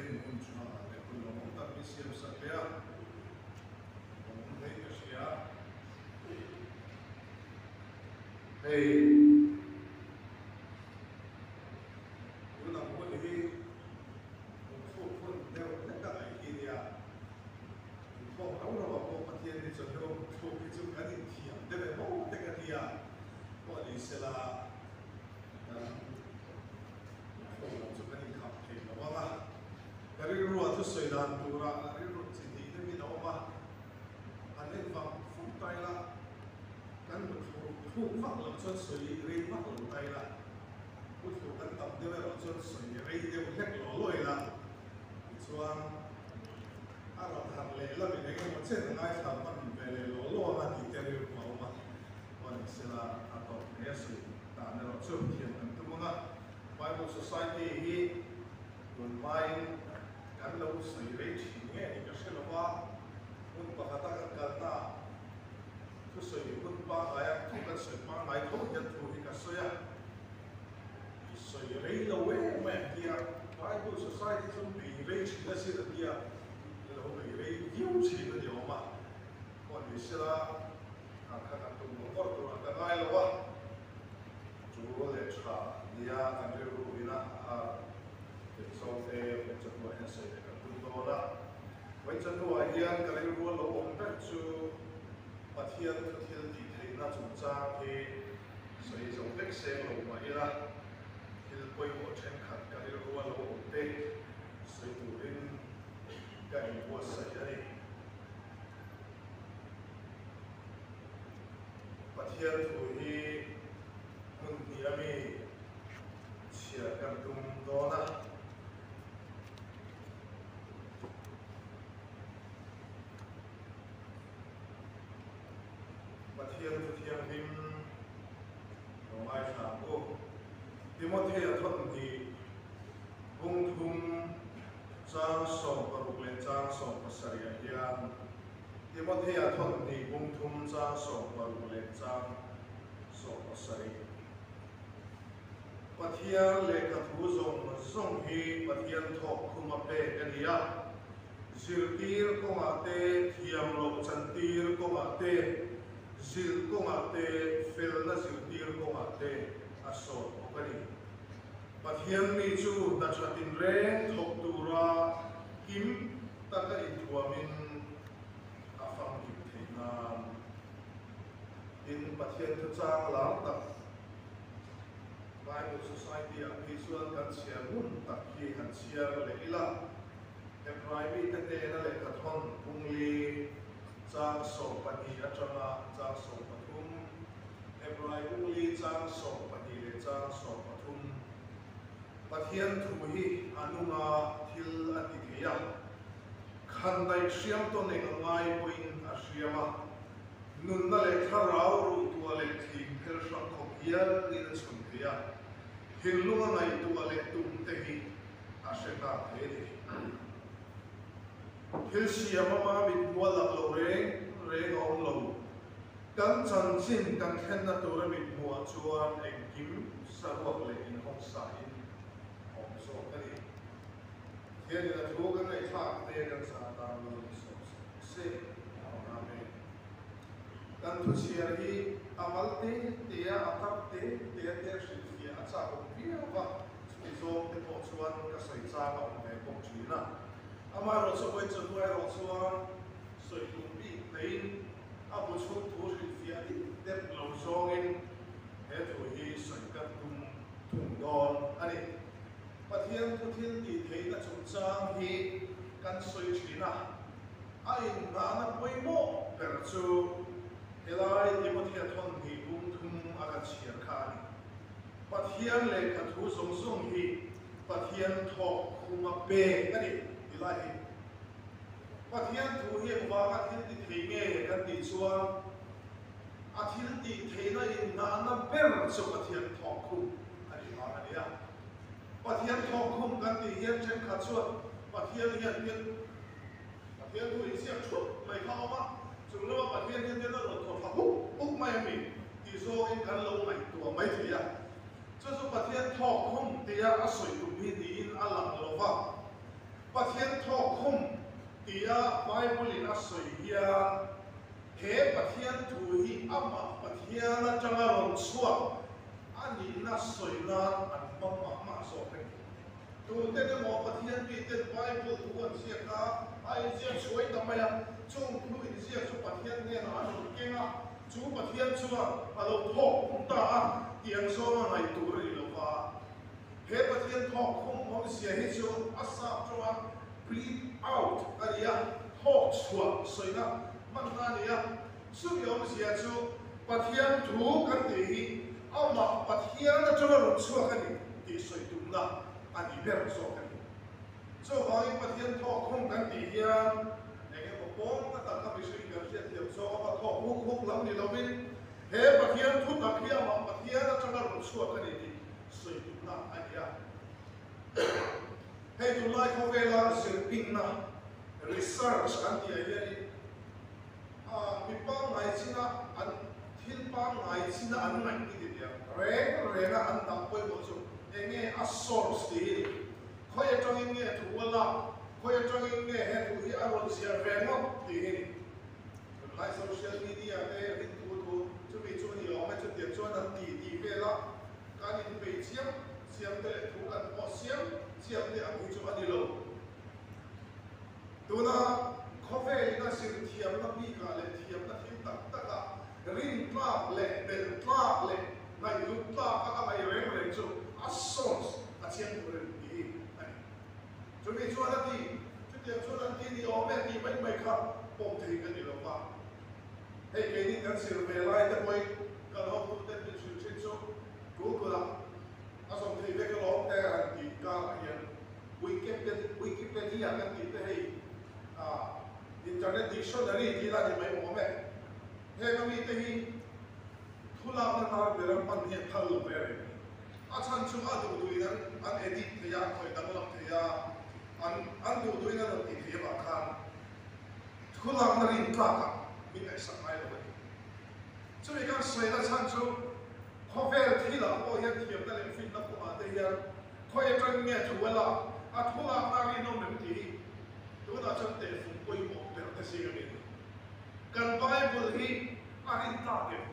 Pathianin hun tha leh hun lawmawm tak min siam sak leh a, lawmawm hlein ka hria. Hei tun ang hun hi muthluk hun deuh hlek a ngaih hi nia. Inkhawm rau rau ah pawh Pathian hi chuan deuh a muthluk hi chu kan inthiam deuh em aw te ka tia pawh ni sela kan Inkhawm lam chu kan inkhap thei lo ang a, ka rilrua thusawi dan turah rilru chi hnih deuhin a awm a, han en vang fur ta ila, kan muthluk thluk vak loh chuan sawi rei vak lo ta ila, muthluk kan tam deuh erawh chuan sawi rei deuh hlek law law ila, tichuan a rawn harh leh lamin eng emaw chen a ngaithla hman ve leh law law ang a tih te rilru a awm a, chuan sela a tawp mai a sawi. Dan erawh chu thiam kan tum ang a, Bible Society hi tun hmain kan lo sawi rei thin nge tih ka hre lo va, hmun pakhata kan kalnaah thusawi hun pangngaia thu kan sawi pangngai tho hian thu hi ka sawi a, i sawi rei lo em mai ang tia, Bible Society chu bei rei thin a sin a tia, i lo bei rei viau thin a ni awm a, pawh ni sela. Kan kha kan tum ngawr ngawr turah ka ngai lo a, chu leh tha nia kan rilru ina a tel zo te Vawicha hnuah hian sawi leh kan tum dawn a. Vawicha hnuah hian ka rilru a lo awm ber chu Pathian thu thil tih theihna chungchang hi sawi zo vek seng lo mah ila thil pawimawh thenkhat ka rilru a lo awm te sawi turin ka inbuatsaih a ni. Pathian thu hi hmun hnih a mi chhiar kan tum dawn a. Pathian thu thianghlim lo ngaithla ang u. Timothea thawnhnih bungthum chang 16 leh chang 17 ah hian Timothea thawnhnih bungthum chang 16 leh chang 17. Pathian lehkha thu zawng zawng hi Pathian thawk khum a pek a ni a, zirtir kawngah te, thiam loh chantir kawngah te, zilh kawngah te, felna zirtir kawngah te a sawt bawk a ni. Pathian mi chu hna tha tinreng thawk tura kim taka inthuamin a famkim theih nan. Tin, Pathian thuchang lar tak Bible Society-ah phei chuan kan chhiar ngun tak hi han chhiar leh ila, Hebrai mite hnena lehkhathawn pungli chang 12 atanga chang 13, Hebrai pungli chang 12 leh chang 13, Pathian thu hi a nunga thil a ti thei a, khandaih hriam tawn eng a ngai pawhin a hriam a, nunna leh thlarau ruhtuah leh thling phel hrang khawp hialin a chhun thei a, thinlunga ngaihtuah leh tum te hi a hre nghal thei a ni. Thil siam ama mithmual lak lo reng reng a awm lo. Kan chanchin kan thlenna tura mithmuhah chuan engkim saruak leh inhawng sain a awm zawk a ni. Pathianin a thu kan ngaihthlak te kan zah tan lo ni sawp sawp se. Amen. Kan thuchhiar hi a mal te te a, a tar te te a te hrilhfiah a chak awm viau va, chuti zawng te pawh chuan ka sawi chang a awm ve bawk thin a. Amaherawhchu vawichawhnu erawh chuan sawi tum bik neiin a bu chhung thu hrilhfiah dip dep lo zawngin he thu hi sawi kan tum thung dawn a ni. Pathian thu thil tih theihna chungchang hi kan sawi thin a, a inhnahna pawimawh ber chu helai Timothea thawnhnih bungthum a kan chhiar kha a ni. Pathian lehkha thu zawng zawng hi Pathian thawk khuma pek a ni ti lai hi. Pathian thu hi engvanga thil ti thei nge kan tih chuan a thil tih theihna inhnahna ber chu Pathian thawk khum a nih vang a ni a. Pathian thawk khum kan tih hian thenkhat chuan Pathian hian hian Pathian thu inziak thut mai kha a awm a, chung lama Pathian hian hian a rawn thaw thla huk huk mai a mi tih zawngin kan lo ngaihtuah mai thei a. Chu chu Pathian thawk khum tia a sawi tum hi niin a lang lo va. Pathian thawk khum tia Bible-in a sawi hian he Pathian thu hi amah Pathian atanga rawn chhuak a nihna sawi nan an hmang mah mah zawk a ni. Tuten emaw Pathian miten Bible thu an ziak a, a inziak chhuai ta mai a, chung thu inziak chu Pathian hnenah an rawn keng a, chu Pathian chuan a lo thawk khum ta a tih ang zawnga ngaih tur a ni lo va. He Pathian thawk khum awmzia hi chu a sap tawnga breathe out a ni a, thawk chhuah sawina hmanna a ni a. Chumi awmzia chu Pathian thu kan tih hi amah Pathian atanga rawn chhuak a ni tih sawi tumna a ni ber zawk a ni. Chuvangin Pathian thawk khum kan tih hian eng emaw pawng na taka mihring kan hriatthiam zawk a va thawk huk huk lam ni lovin he Pathian thu tak hi amah Pathian atanga rawn chhuak a ni tih sawi tumna a ni a. Hei tunlai khawvela zirpinna, research, kan tih ah hianin Mi pangngai china an thil pangngai china an ngaih ti ti ang reng renga an dah pawimawh chu eng nge a source tih hi ni. Khawi atangin nge thu a lak, khawi atangin nge he thu hi a rawn ziah ve ngawt tih hi ni. Tunlai social media te rin thu thu chumi chu a ni awm e, chutiang chuan an ti tih vel a kan inpei chiam chiam te leh thu kan post chiam chiam te ang hi chu a ni lo. Tuna khawvelin a zir thiamna bikah leh thiamna thil tak takah rin tlak leh belh tlak leh ngaihhlut tlaka a ngaih reng reng chu a source a chiang tur a ni tih hi a ni. Chumi chuan a ti, chutiang chuan an ti ni awm e tih mai mai kha pawm thei ka ni lo va. Hei keini kan zir ve lai te pawhin kan hotuten min hrilh thin chu Google-ah a zawm thei vek alawm te han tih karah hian Wikipedia kan tih te hei internet dictionary tih la ni mai awm e. Heng a mite hi thu lakna hnar ber an hman hian phal lo ve reng a ni. A chhan chu a duh duhin an an edit thei a, an khawih danglam thei a, an an duh duhin an rawn tih thei avang khan thu lakna rin tlakah min ngaihsak ngai lo a ni. Chumi kan sawina chhan chu khawvel thilah pawh hian thiamna leh finna kawngah te hian Khawi atang nge thu a lak? A thu lakna rinawm em tih hi tunah chuan tehfung pawimawh ber te zing a ni. Kan Bible hi a rintlak em?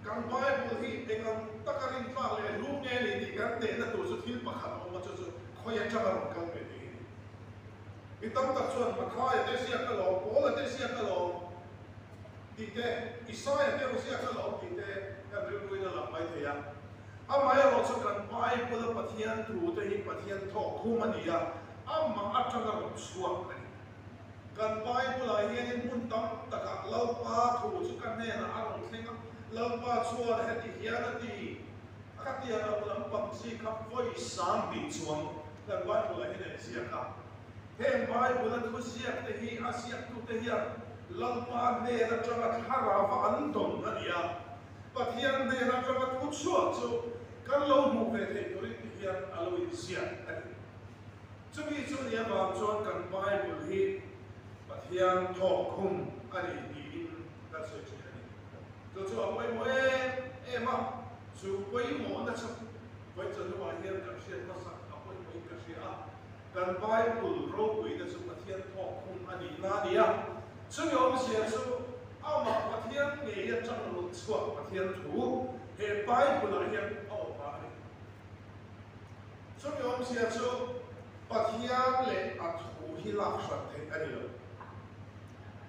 Kan Bible hi eng ang taka rintlak leh hlu nge ni tih kan tehna tur chu thil pakhat a awm a, chu chu khawi atanga rawn kal ve tih hi ni. Mi tam tak chuan Mathaia te ziak a lawm, Paula te ziak a lawm tih te, Isaia te ziak a lawm tih te kan rilruin a lang mai thei a. Amaherawh chu kan Bible-a Pathian thute hi Pathian thawk khum a ni a, amah atanga rawn chhuak a ni. Kan Bible-ah hianin hmun tam takah Lalpa thu chu ka hnenah a rawn thleng a, Lalpa chuan heti hian a ti, a ka tiang lo lampang chi kha vawi 2000 chuang kan Bible-ah hian a inziak a. Heng Bible-a thu ziakte hi a ziaktute hian Lalpa hnen atanga thlarauva an dawn a ni a. Pathian hnen atanga thu chhuak chu kan lo hmuh ve theih turin ti hian a lo inziak a ni. Chumi chu ni avang chuan kan Bible hi Pathian thawk khum a ni tiin kan sawi thin a ni. Chu chu a pawimawh em em a, chu pawimawhna chu vawichawhnuah hian kan hriat hmasak a pawimawhin ka hria a. Kan Bible ropuina chu Pathian thawk khum a nihna a ni a, chumi awmzia chu amah Pathian ngei atang rawn chhuak Pathian thu he Bible-ah hian a awm phah a ni. Chumi awmzia chu Pathian leh a thu hi lak hran theih a ni lo.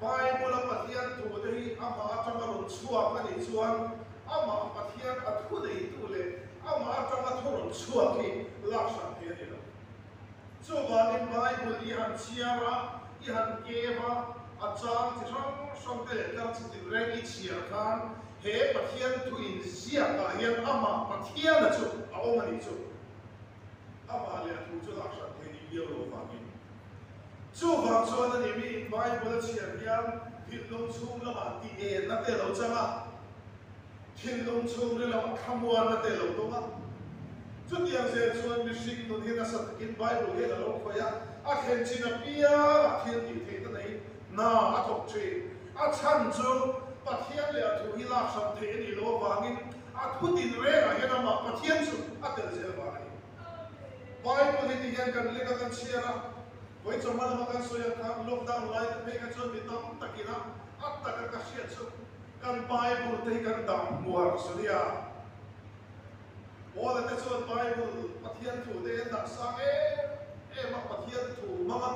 Bible-a Pathian thute hi amah atanga rawn chhuak a nih chuan amah Pathian a thu neitu leh amah atanga thu rawn chhuak hi lak hran theih a ni lo. Chuvangin Bible i han chhiar a, i han kev a, a chang chi hrang hrang te leh tlang chi tinreng i chhiar khan he Pathian thu inziakah hian amah Pathiana chu a awm a nih chu. Amah leh a thu chu lak hran thei nih viau lo vangin. Chuvang chuan a ni miin Bible a chhiar hian thinlung chhung lamah tih enna te a lo chang a, thinlung chhungril lamah thlamuanna te a lo dawng a. Chutiang zel chuan mihring nun hi nasa takin Bible hian a lo khawih a, a thlen chin apiangah thil tih theihna neiin hna a thawk thin. A chhan chu Pathian leh a thu hi lak hran theih a nih loh avangin a thu tin rengah hian amah Pathian chu a tel zel vang a ni. Bible hi. hi ti hian kan lek a kan chhiar a, vawi chawhma lama kan sawi ang khan lockdown lai te phei kha chuan mi tam takin a a taka ka hriat chu kan Bible te hi kan dah hmuar su nia. Paula te chuan Bible Pathian thu te hi an dah sang em em a, Pathian thu hmanga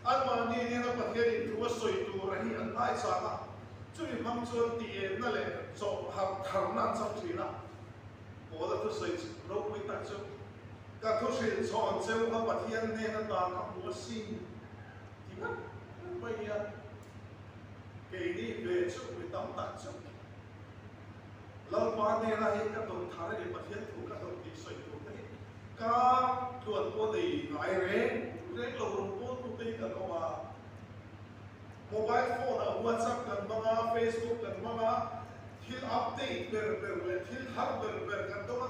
anmahni nena Pathianin thu a sawi tura hi an ngaichang a, chumi hmang chuan tih-enna leh chawh harh tharna an chang thin a. Paula thusawi ropui tak chu, Ka thu hrilh chhawn cheu kha Pathian hnen ata ka hmu asin ti ngat ngat mai hian keini ve chu mi tam tak chu Lalpa hnena hi ka tawn thar a ni, Pathian thu ka tawn tih sawi tur te hi ka tluan pawh nei ngai reng reng lo rawn pawl tu te hi kan awm a. Mobile phone ah WhatsApp kan hmang a, Facebook kan hmang a, thil update ber ber leh thil thar ber ber kan dawng a,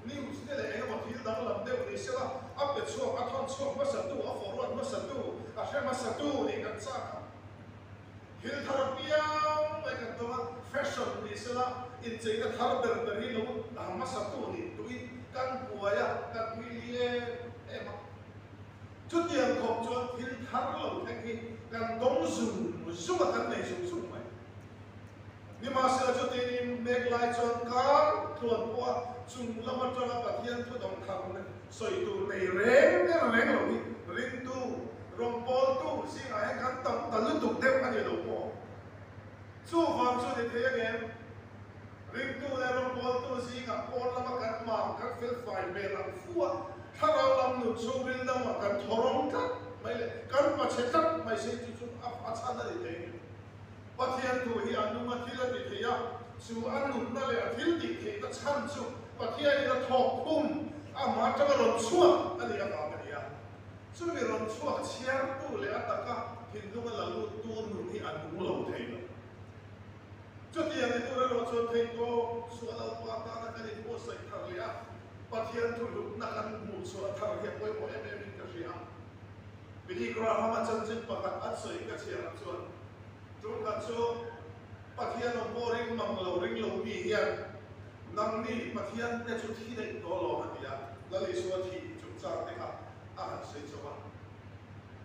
news te leh engemaw thil danglam deuh ni sela a pe chhuak, a thawn chhuak hmasa tu, a forward hmasa tu, a hre hmasa tu nih kan chak a. Thil thar apiang mai kan dawng a, fashion ni sela incheina thar ber ber hi lo dah hmasa tu nih tuin kan buai a, kan tui li em em a. Chutiang khawp chuan thil thar lo thleng hi kan dawng zung zung a, kan nei zung zung mai. Nimahsela chutinin mek lai chuan kar tluan pawha chung lam atanga Pathian thu dawng thar sawi tur nei reng reng lo hi ringtu, rawngbawltu zingah hian kan tam ta lutuk deuh a ni lo maw? Chuvang chu ni thei angem? Ringtu leh rawngbawltu zingah pawn lama kan mam kan felfai hmel ang fu a, thlarau lam nun chhungril dangah kan thawrawng tlat mai leh kan pachhe tlat mai sei chu chu a chhan a ni thei a ni. Pathian thu hi a nung a thil a ti thei a, chu a nunna leh a thil tih theihna chhan chu Pathianin a thawk khum amah atanga rawn chhuak a nih avang a ni a. Chumi rawn chhuak chhiartu leh a taka thinlunga la luttu nun hi a nung lo thei lo. Chutiang ni tur erawh chuan theihtawp chu a Lalpa tana kan inbuatsaih thar leh a, Pathian thuhlutna kan hmuh chhuah thar hi a pawimawh em em in ka hria a. Billy Graham-a chanchin pakhat an sawi ka chhiar ang chuan, Ṭulkhat chu Pathian awm pawh ring mang lo ring lo mi hian nangni Pathian te chu thi daih tawh lawm a ti a, Lal Isua thih chungchang te kha a han sawi chauh a.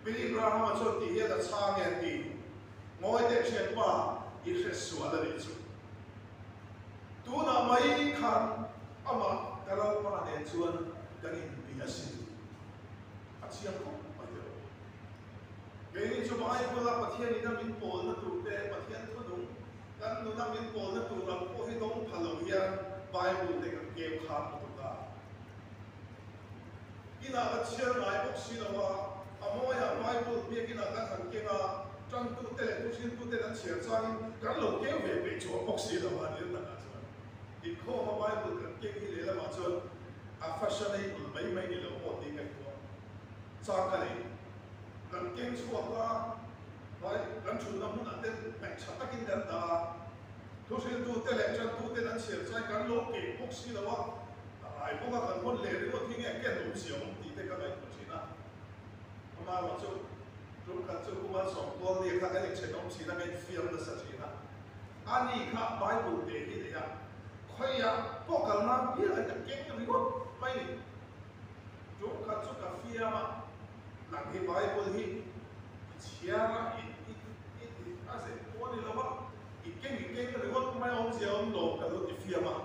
Billy Graham-a chuan tih hian a chhang e a ti. Ngawi teh thianpa, i hre sual a nih chu. Tunah mai khan amah ka Lalpa nen chuan kan inbia asin. A chiang khawp mai teh. Keini chu Bible-a Pathian ina min pawlna tur te, Pathian thunung kan nuna min pawlna tur ang pawh hi dawng pha lo hian Bible te kan keu khar lutuk a. Inah kan chhiar ngai bawk si lo a, a mawiah Bible biakinah kan han keng a, tantute leh thuhriltuten an chhiar changin kan lo keu ve peih chuang bawk si lo a, nia takah chuan inkhawma Bible kan keng hi lehlamah chuan a fashionable mai mai ni lo maw tih ngaihtuah chang ka nei. Kan keng chhuak a, kan thutna hmunah te ngaihchha takin kan dah a, thuhriltute leh tantuten an chhiar chai kan lo keng bawk si lo a, A ngai bawk a, kan hawn leh ringawt hi nge ken awm si awm tih te ka ngaihtuah thin a. Amaherawh chu tum khat chu Pu Malsawmtual nia kha kan inchhen awm thin a, ka infiam nasa thin a. A ni kha Bible te hi nei a, khawiah pawh kal nan bial a ka keng ringawt mai ni. Tum khat chu ka fiam a, nang hi Bible hi i chhiar a, i i i i a zeh pawh a ni lo a, i keng i keng ringawt mai awmzia awm lo ka lo ti fiam a.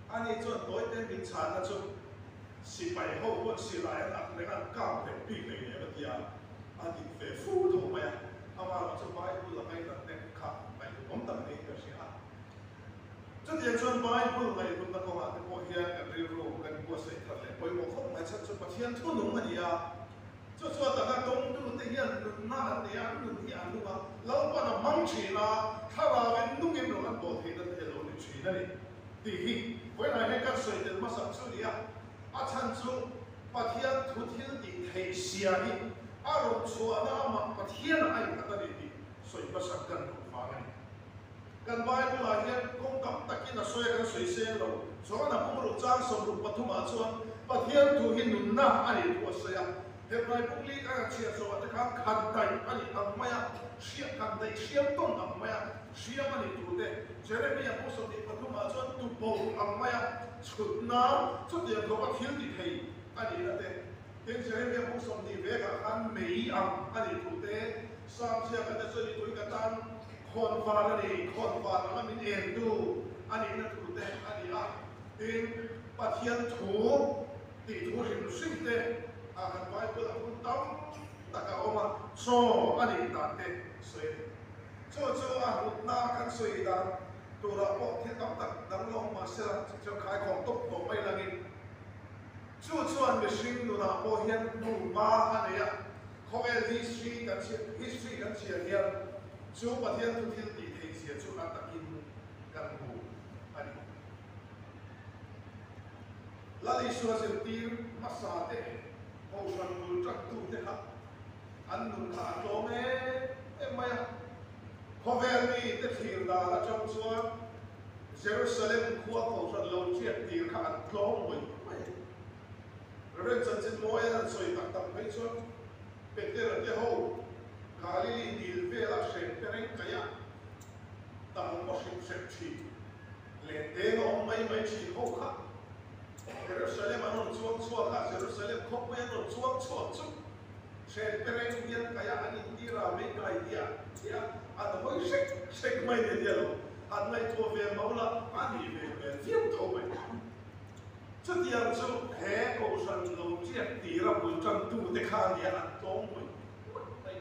Ani chuan tawite min chhanna chu sipai ho pawn silai an ak reng a, an kap reng bik reng em a ti a, a dik ve fu tho mai a. Amaherawh chu Bible a ngaihdan te kha ngaihhlut awm tak niin ka hria a. Chutiang chuan Bible ngaihhlutna kawngah te pawh hian kan rilru kan buatsaih thar leh pawimawh khawp mai chhan chu Pathian thunung a ni a. Chu chu a taka dawngtute hian nunna an nei a, an nun hi a nung a, Lalpan a hmang thin a, thlarauin nungin rawng an bawl theihna te hi a lo ni thin a ni. Tih hi vawiinah hian kan sawi tel hmasak chu ni a, a chhan chu Pathian thu thil tih theih sia hi a rawn chhuahna amah Pathianah a innghat a ni tih sawi hmasak kan duh vang a ni. Kan Bible-ah hian kawng tam takin a sawi a, kan sawi seng lo. Chuan a bungruk chang 63 ah chuan Pathian thu hi nunna a nih thu a sawi a. Hebrai buk li ka kan chhiar zawhah te khan khan daih a nih ang mai a, hriah khan daih hriam tawn ang mai a, hriam a nih thu te, Jeremia pawh 23 ah chuan tubo ang mai a, chhutna chutiang khawpa thil ti thei a nihna te, tin Jeremia. a nih thu te, Sam ziaka te chuan i tui ka tan khawnvar a ni, khawnvar anga min entu a nihna thu te a ni a. Tin, Pathian thu tih thu hrim hrim te ah kan Bible a hun tam tak a awm a, chaw a nih dan te sawi a ni. Chu chu a hlutna kan sawi dan turah pawh thil tam tak dang lo awm mahsela chu chuan khaikhawm tawp tawh mai langin chu chuan mihring nunah pawh hian hnuhma a nei a, khawvel history kan chhiar history kan chhiar hian chu Pathian thu thil tih theih zia chu a takin kan hmu a ni. Lal Isua zirtir hmasa te Kohhran bul ṭaktute kha an nun kha a tlawm em em mai a. Khawvel mite thlir dan aṭang chuan Jerusalem khua Kohhran lo ṭiak tir kha an tlawm ngawih mai a ni. Reverend Chanchin Mawia'n an sawi tak tak phei chuan Petera te ho Galili dil vela hrem te reng kaih a, tal pawh hrim hrep ṭhin leh teng a awm mai mai ṭhin ho kha. Jerusalem an rawn chuang chhuak a, Jerusalem khawpui an rawn chuang chhuak chu hren pe reng hian kaia an intir a, mei kai diah diah an hawi hrek hrek mai nia nia lo, an ngaihtuah ve mau la a nih ve hmel viau tho mai. Chutiang chu he kohhran lo tiak tira bul tantute kha a nia an tlawm ngawih ngawih mai.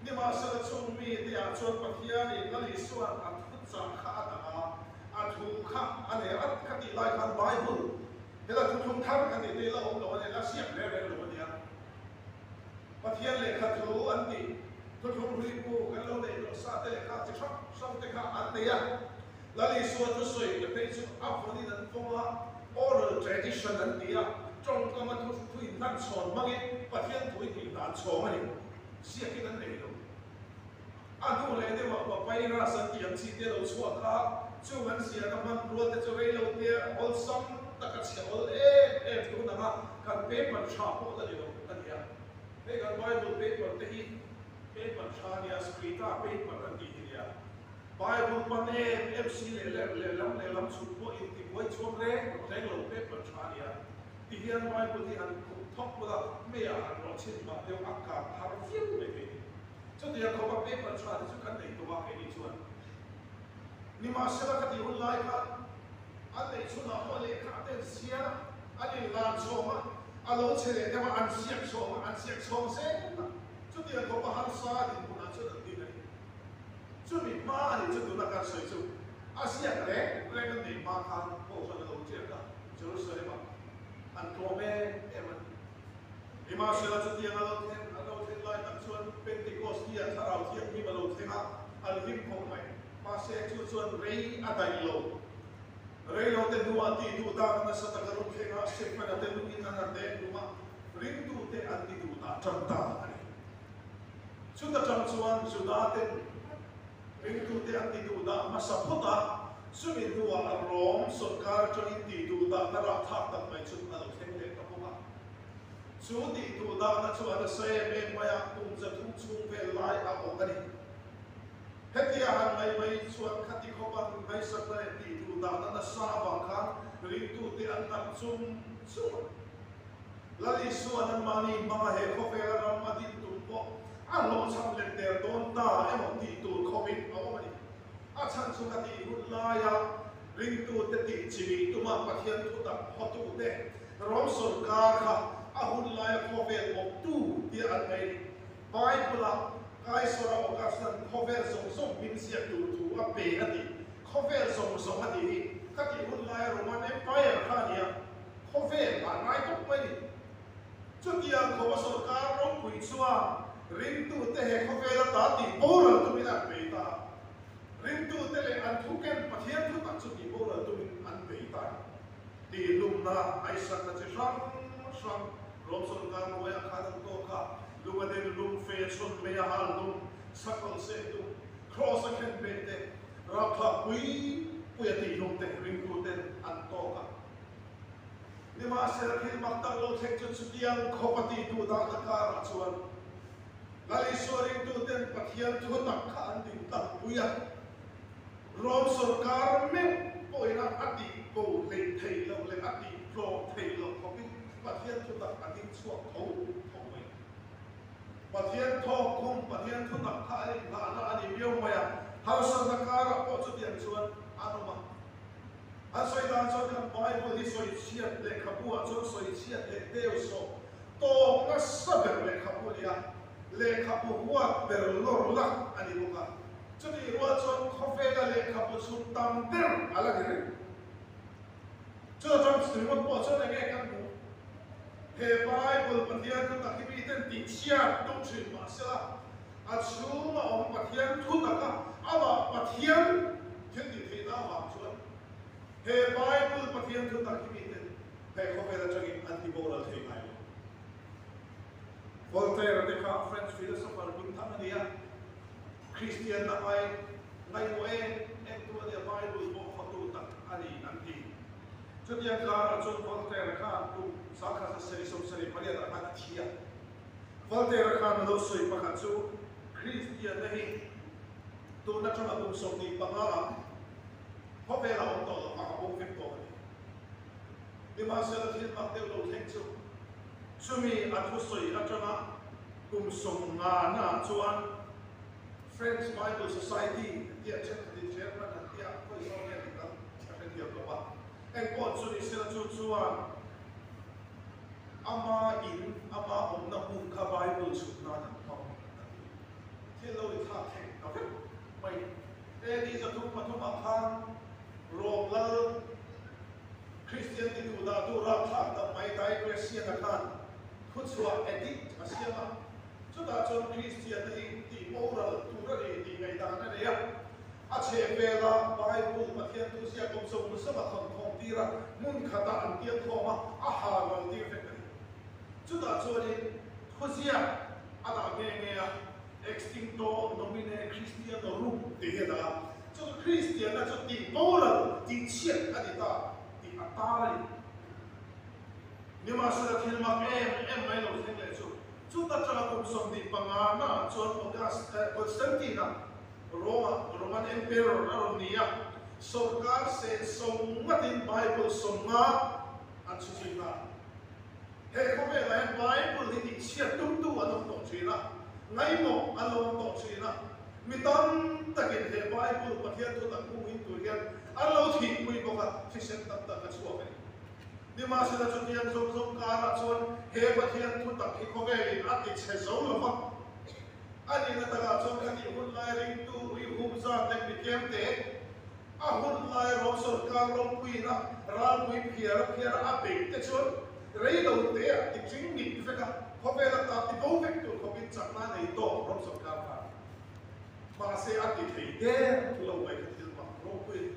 Nimahsela chung mite ah chuan Pathianin Lal Isua'n a thuchah kha a dah a, a thu kha a nei a, kha tih lai khan Bible hela thuthlung thar kan tih te hi la awm lo a ni, la siam reng reng lo a nia. Pathian lehkha thu an tih, thuthlung hruipu kan lo neih tawh sa te lehkha chi hrang hrang te kha an nei a. Lal Isua thusawi te phei chu a vawnin an vawng a, oral tradition an ti a, tawngkama thu thu inhlanchhawn hmangin Pathian thu inhlan chhawng a ni. Ziakin an nei lo. A hnu leh deuhah papyrus an tih ang chi te lo chhuak a, chung an ziahna hmanrua te chu reilo te awlsam taka chhe awl em em tun anga kan paper tha pawh la ni lo a ni a. Hei kan Bible paper te hi paper tha a nia, Scrita paper an tih hi nia. Bible pan em em si leh leh lehlam lehlam chhuk pawh intibuai chuang reng reng lo paper tha a nia. Ti hian Bible hi han khup thawk bawk a, meiah han rawh chhin mah deuh a kang har viau mai thei ni. Chutiang khawpa paper tha te chu kan nei tawh a keini chuan. Nimahsela ka tih hun lai khan an neih chhunah pawh lehkha a ten sial a, an inlan chhawm a, a lo che leh deuh a, an ziak chhawm a, an ziak chhawm zel a. Chutiang khawpa harsa dinhmunah chuan an ding a ni. Chumi hma a nih chu tuna kan sawi chu a ziak reng reng an neih hma khan Kohhran a lo tiak a. Jerusalem-ah an tlawm em em a ni. Nimahsela chutiang a lo thlen a lo thlen lai tak chuan Pentecost hi a thlarau thianghlim a lo thleng a, an hlim khawp mai. Mahse chu chuan rei a daih lo. Rei lo te hnuah tih duh dan nasa taka rawn thleng a, Stefana te lungin an han deng hlum a, ringtute an ti duh dah tan ta a ni. Chuta tang chuan Juda ten Ringtute an ti duh dah hmasa phawt a, chumi hnuah Rom sawrkar atangin tih duh dahna rahthlak tak mai chu a lo thleng leh ta bawk a. Chu tih duh dahna chu a nasa em em mai a, kum 300 chhung vel lai a awk a ni. Hetia han ngaih mai chuan khati khawpa ngaihsakna leh tih duh dahna nasa avang khan ringtute an dang chung chung a. Lal Isua'n anmahni hmanga he khawvela ram a din tum pawh a hlawhchham let der dawn ta emaw tih tur khawpin a awm a ni. A chhan chu ka tih hun laia ringtute tih chimih tuma Pathian thutak hawtute Rom sawrkar kha a hun laia khawvel awptu tia an ngaih ni. Bible-ah Kaisara Augustan khawvel zawng zawng hming ziak tur thu a pe a tih. Khawvel zawng zawng a tih hi ka tih hun laia Roman Empire kha a ni a. Khawvel ah ngai tawp mai ni. Chutiang khawpa sawrkar ropui chuan ringtute he khawvel ata tih boral tumin an bei ta a. Ringtute leh an thu ken Pathian thu tak chu tih boral tumin an bei ta a ni. Tihlumna ngaihsakna chi hrang hrang Rom sawrkar hnuaiah khan an tawk a, lung a den lum, fe a chhawn mei a hal lum, sakawlh seh tum, kraws a khen beh te, rapthlak pui pui a tihlum te ringtuten an tawk a. Nimahsela thil mak tak lo thleng chu chutiang khawp a tih duh dahna karah chuan Lal Isua ringtuten Pathian thu tak kha an din tlang pui a. Rom sawrkar meuh pawhin a a tih bo hleih theih loh leh a tih tlawm theih loh khawpin Pathian thu tak a ding chhuak tho tho mai. Pathian thawkkhum, Pathian thutak kha an inngahna a ni viau mai a, harsatna karah pawh chutiang chuan an awm a. An sawi dan chuan kan Bible hi sawichhiat lehkhabu ah chuan sawichhiat leh deu sawh tawk nasa ber lehkhabu a ni a, lehkhabu huat ber lawr lak a ni bawk a. Chutih rual chuan khawvela lehkhabu chhun tam ber a la ni reng. Chu atang ringawt pawh chuan enge kan hmuh? He Bible Pathian thu tak hi miten tihchhiat tum thin mahsela a chhunga awm Pathian thu taka amah Pathian thil tih theihna avang chuan he Bible Pathian thu tak hi miten he khawvel atangin an ti boral thei ngai lo. Voltaire te kha French philosopher hmingthang a ni a, Kristian na ngai ngaihmawh em em tu a nia, Bible pawh khawtu tak a ni an ti. Chutiang karah chuan Voltaire khan kum 1778 ah khan a thi a. Voltaire khan a lo sawi pakhat chu Kristianna hi tun atanga kum 25 ah khawvel a awm tawh lo vang a bo vek tawh a ni. Nimahsela thil mak deuh lo thleng chu chumi a thusawi atanga kum 50 naah chuan French Bible Society an tia thenkhatin chairman an tia khawi zawk nge dik ang ka hrethiam lo a, engpawh chu ni sela chu chuan ama in ama awmna hmun kha Bible chhut nan an hmang a ti. Thil lo inthlak thleng ta vek mai. AD 303 ah khan Rom lal Kristian ti duh dah tu rapthlak tak mai Diocletian a khan thuchhuah edict a siam a, chutah chuan Kristianna hi tih boral tur a ni tih ngaihdan a nei a. A chhehvela Bible Pathian thu ziak awm zawng zawng a thawn khawm tir a, hmun khatah an piang khawm a, a ha ral tir vek a ni. Chutah chuanin thuziak a dah nghe nghe a, Extincto nomine Christianorum tih hi a dah a, chu chu Kristianna chu tih boral, tih chhiat a ni ta tih a tar a ni. Nimahsela thil mak em em mai lo thleng leh chu, chuta tanga kum 25 naah chuan August eh Constantine-a Rome-ah Roman Emperor a rawn ni a, sawrkar sen sawm ngatin Bible 50 an chhu zui nghal. He khawvelah hian Bible hi tihchhiat tumtu an awm tawh thin a, ngaihmawh an lo awm tawh thin a. Mi tam takin he Bible Pathian thu tak hmuhin tur hian an lo thihpui bawk a, thisen tam tak a chhuak a ni. Nimahsela chutiang zawng zawng karah chuan he Pathian thu tak hi khawvelin a tichhe zo lo va. A nihna takah chuan ka tih hun lai ringtu ui hum zat leh mi tlem te, a hun lai rawng sawrkar ropuina ralpui phiar a phiar a a beih te chuan rei lo te ah ti ching ngit vek a, khawvel a ta ti bo vek tur khawpin chakna a nei tawk rawng sawrkar khan. Mahse a ti thei der lo mai kha thil mak ropui a ni.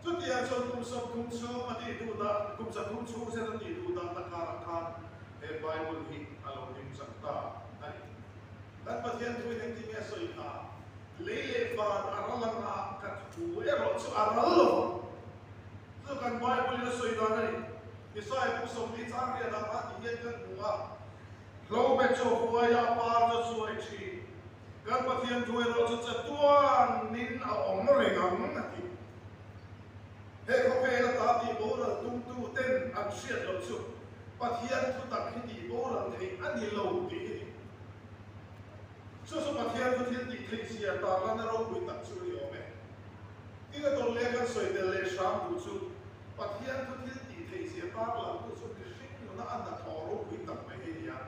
Chutiang chuan kum 30 chhung a tih duh dah, kum 30 chhung zet a tih duh dahna karah khan he Bible hi a lo ding chak ta a ni. Kan Pathian thuin engtin nge a sawi kha? Lei leh van a ral anga ka thu erawh chu a ral lo vang. Chu kan Bible in a sawi dan a ni. Isaiah bu 40 chang riat ah khan ti hian kan hmu a, Hlo be chaw huaia par chu chuai thin. Kan Pathian thu erawh chu chatuanin a awm reng ang a ti. He khawvela ta tih boral tumtu ten an hriat loh chu Pathian thu tak hi tih boral theih a ni lo tih hi ni. Chu chu Pathian thu thil tih theih zia tarlana ropui tak chu a ni awm e. Tin a tawn leh kan sawi tel leh hram duh chu Pathian thu thil tih theih zia tarlangtu chu mihring nuna a hnathawh ropui tak mai hi a ni a.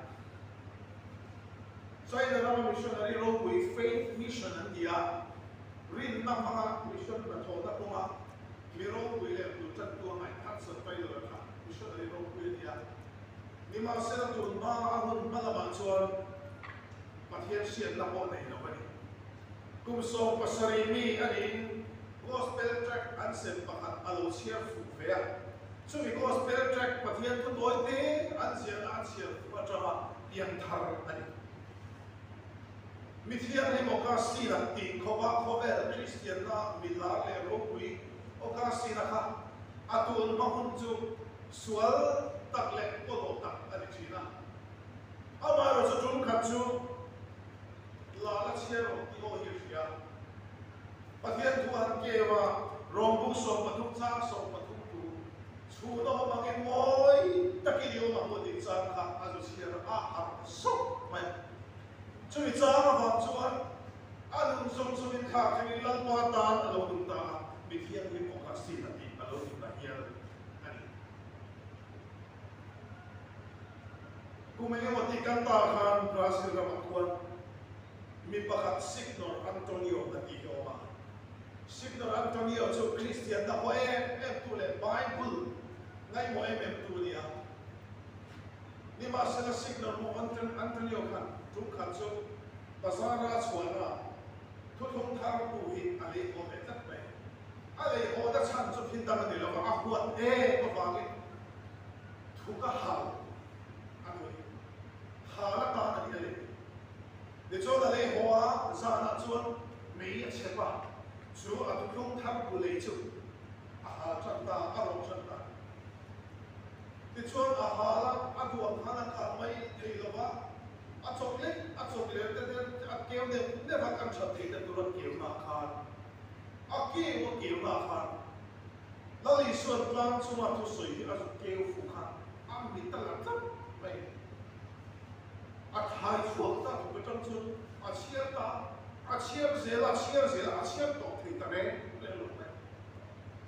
China rama missionary ropui Faith Mission an ti a, rinna hmanga mission hnathawhna kawnga mi ropui leh bul tantu a ngaih Hudson Taylor kha missionary ropui a ni a. Nimahsela tun hma a hun hma lamah chuan Pathian hriatna pawh nei lo a ni. Kum 17 mi a niin Gospel tract an sem pakhat a lo chhiar fuh ve a. Chumi Gospel tract Pathian thu tawi te an ziahna a chhiar fuh atanga pian thar a ni. Mi thianghlim Augustine-a tih khawpa khawvel Kristianna milar leh ropui Augustine-a kha a tun hma hun chu sual tak leh pawlawh tak a ni thin a. Amaherawhchu tum khat chu la la chhiar rawh tih aw hi a hria. Pathian thu an keu a, Rawng bu 13 chang 13 thu chhun a awm angin mawi takin i awm ang u tih chang kha a zu chhiar a, a harh sawk mai. Chumi chang avang chuan a nun zawng zawngin thlak thlengin Lalpa tan a lo nung ta a, mi thianghlim Augustine a tih a lo ni ta hial a ni. Kum engemaw tih kan ta khan Brazil ramah khuan mi pakhat Signor Antonio a tih hi a awm a. Signor Antonio chu Kristianna haw em em tu leh Bible ngaihmawh em em tu a ni a. Nimahsela Signor Mo Antonio khan tum khat chu bazar a chhuahna thuthlung thar pu hi a lei haw ve tlat mai. A lei haw na chhan chu thil dang a ni lova, a huat em avangin thu ka hal a nuai. Hal atan a ni a lei. Tichuan a lei haw a, zanah chuan mei a chep a, chu a thuthlung thar pu lei chu a hal tan ta, a rawh tan ta. Tichuan a hal a, a duang khan a kal mai thei lo va, a chawk lek a chawk leh te te a keu neuh neuh a, kan that theih na tur a keu na khan, a keu a keu na khan Lal Isuan tlang chunga thusawi hi a zuk keu fuh kha a mit a la tlat mai. A thai chhuak ta thuk atang chuan a chhiar ta, a chhiar zel a, a chhiar zel a, a chhiar tawh thei ta reng reng lo mai.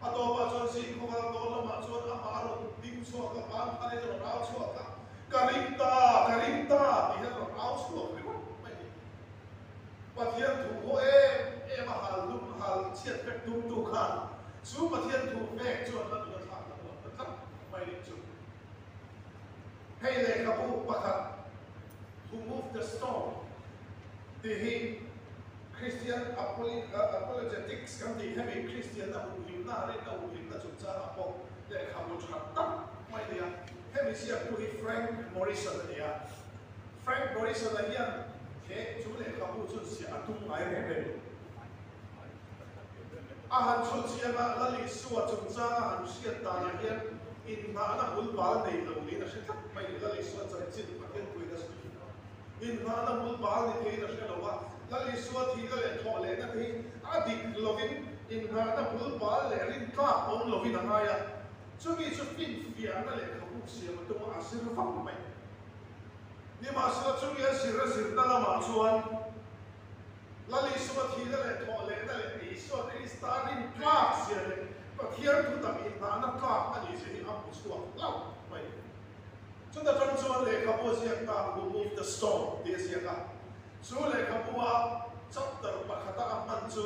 A tawpah chuan zing khawvar dawn lamah chuan amah a rawn ding chhuak a, ban phalin a rawn au chhuak a, Ka ring ta, ka ring ta tih hian a rawn au chhuak ringawt mai a ni. Pathian thu haw em em a hal lum hal chhiat vek tumtu khan chu Pathian thu vek chuan a nun a thlak ta huam ta tlat mai nih chu. Hei lehkhabu pakhat Who Moved the Stone tih hi Christian Apologetics kan tih hemi Kristianna humhimna, rinna humhimna chungchangah pawh lehkhabu tha tak mai a ni a. Hemi ziaktu hi Frank Morison a ni a. Frank Morison-a hian he chu lehkhabu chu ziah a tum ngai reng reng lo. A han chhut chiang a, Lal Isua chungchanga han hriat danah hian inhnahna bulbal nei lo niin a hre tlat mai ni. Lal Isua chanchin Pathian puiin a sawi hi. Inhnahna bulbal ni theiin a hre lo va, Lal Isua thihna leh thawh lehna te hi a dik lovin inhnahna bulbal leh rintlak awm lovin a ngai a. Chumi chu finfiahna lehkhabu siam a tum a, a zir vak mai. Nimahsela chumi a zir a zirna lamah chuan Lal Isua thihna leh thawh lehna leh Isua Krista rin tlak zia leh Pathian thutak inhnahna tlak a nih zia hi a hmu chhuak hlauh mai. Chuta tang chuan lehkhabu a ziak ta, Who Moved the Stone tih a ziak a. Chu lehkhabua chapter pakhata a hman chu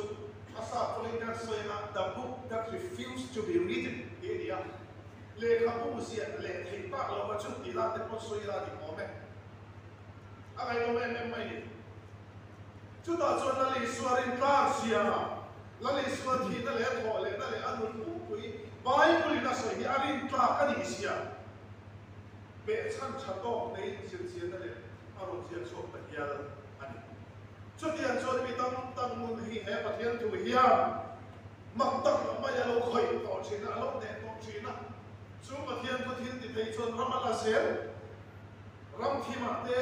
a sap tawngin kan sawi anga The Book That Refused to Be Written tih a ni a. Lehkhabu ziah leh theih tak lova chu tih la te pawh sawi la ni awm e. A ngaihnawm em em mai ni. Chutah chuan Lal Isua rintlak ziangah Lal Isua thihna leh a thawh lehna leh a nun pumpui Bible in a sawi hi a rintlak a nih zia behchhan tha tawk neiin zirchianna leh a rawn ziak chhuak ta hial a ni. Chutiang chuan mi tam tak nun hi he Pathian thu hian mak tak mai a lo khawih tawh thin a, a lo hneh tawh thin a. Chu Pathian thu thil ti thei chuan ram a la zel. Ram thimah te,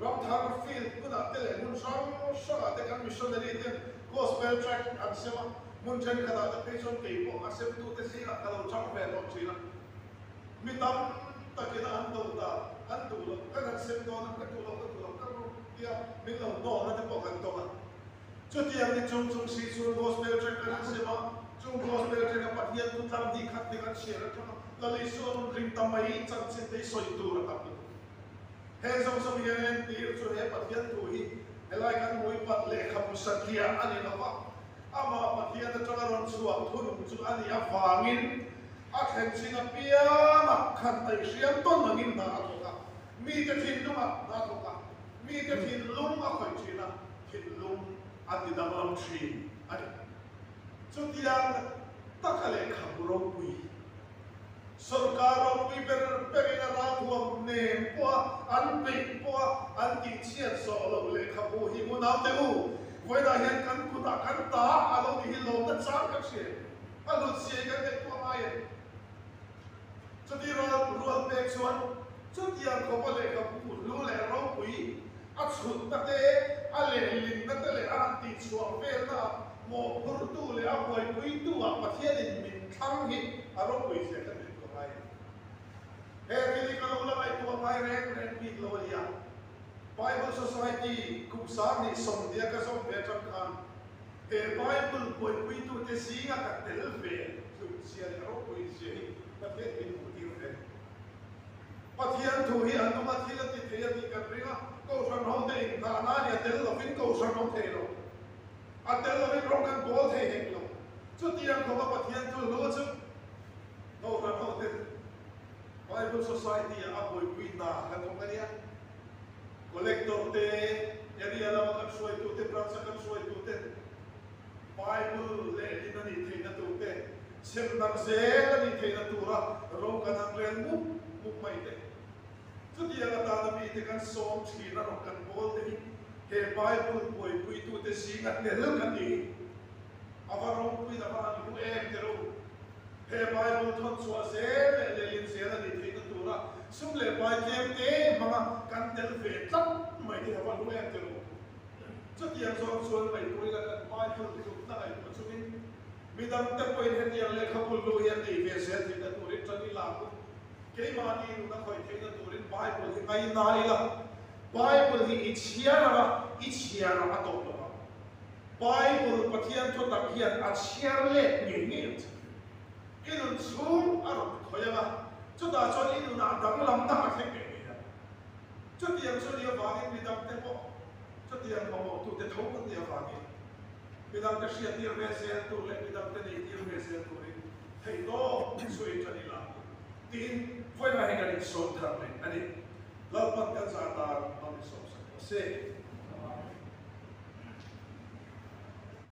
ram thar field hmunah te leh hmun hrang hrangah te kan missionary ten gospel tract an sem a, hmun thenkhatah te phei chuan kei pawh a semtute zingah ka lo chang ve tawh thin a. Mi tam takin an do ta, an duh loh, kan han sem dawn a, ka duh loh, ka duh loh, ka ru tia min lo hnawlna te pawh kan tawng a. Chutiang ni chung chung si chuan gospel tract kan han sem a, chung gospel tract a Pathian thu tlang hnih khat te kan chhiar atang a, Lal Isua rawn ring ta mai chanchin te hi sawi tur a tam lutuk. Heng zawng zawng hian entir chu he Pathian thu hi helai kan hmuipat lehkhabu satliah a ni lo va, amah Pathian atanga rawn chhuak thunung chu a nih avangin a thlen chin apiangah khan taihriam tawn angin hna a thawk a, mite thinlungah hna a thawk a, mite thinlung a khawih thin a. Thinlung a ti danglam thin a ni. Chutiang taka lehkhabu ropui, sorkar ropui ber berin a ralthuam nen pawha an beih pawha an tihchhiat zawh loh lehkhabu hi unaute u, vawiinah hian kan kutah kan ta a lo ni hi lawmna chang kan hria em? A hlut siai kan ngaihtuah ngai em? Chuti rual rual pek chuan chutiang khawpa lehkhabu hlu leh ropui a chhutna te, a lehlinna te leh a han tihchhuah velna ah mawhphurtu leh a buaipuitu ah Pathianin min thlang hi a ropui zia kan ngaihtuah ngai a ni. He thil hi ka lo la ngaihtuah ngai reng reng bik lo a nia. Bible Society. Society kum 2020 a ka zawm ve atang khan he Bible buaipuitute zinga ka tel ve tluk zia leh ropui zia hi Pathian min hmuh tir ve. Pathian thu hi a nung a, thil a ti thei a tih kan ring a, Kohhran hote inghah nan i a tel lovin Kohhran awm thei lo. A tel lovin rawng kan bawl thei hek lo. Chutiang khawpa Pathian thu hlu chu Kohhran hote Bible Society ah a buaipui hna kan thawk a nia. Collector te, area lama kan hruaitute, branch a kan hruaituten Bible lehlin a nih theihna tur te, chhemdang zel a nih theihna tura ro kan han rel mup mup mai te. Chutiang atana mite kan sawm thin a rawn kan bawl te hi he Bible buaipuitute zinga tel kan ni. A va ropuiin a va han hlu em te ro. He Bible thawn chhuah zel leh lehlin zel a nih theihna tura sum leh pai tlem te hmanga kan tel ve tlat mai te hi a va hlu em te ro. Chutiang zawng chuan ngaihtuahila kan Bible hlutna ngaihtuah chungin midangte pawhin hetiang lehkhabu hlu hi an nei ve zel theihna turin tan i lak u. Keimahni nuna khawih theihna turin Bible hi ngaina ila, Bible hi i chhiar ang a, i chhiar ang a tawp lo ang. Bible Pathian thu tak hian a chhiar let ngei ngei ang che. I nun chhung a rawn khawih ang a, chutah chuan i nunah danglamna a thleng ngei ngei ang. Chutiang chu ni avangin midangte pawh chutiang mamawhtute tho kan nih avangin midangte hriattir ve zel tur leh midangte neitir ve zel turin theihtawp chhui tan ila tiin vawiinah hei kan insawm thar leh a ni. Lalpan kan zah tan hmang insawm sak rawh se.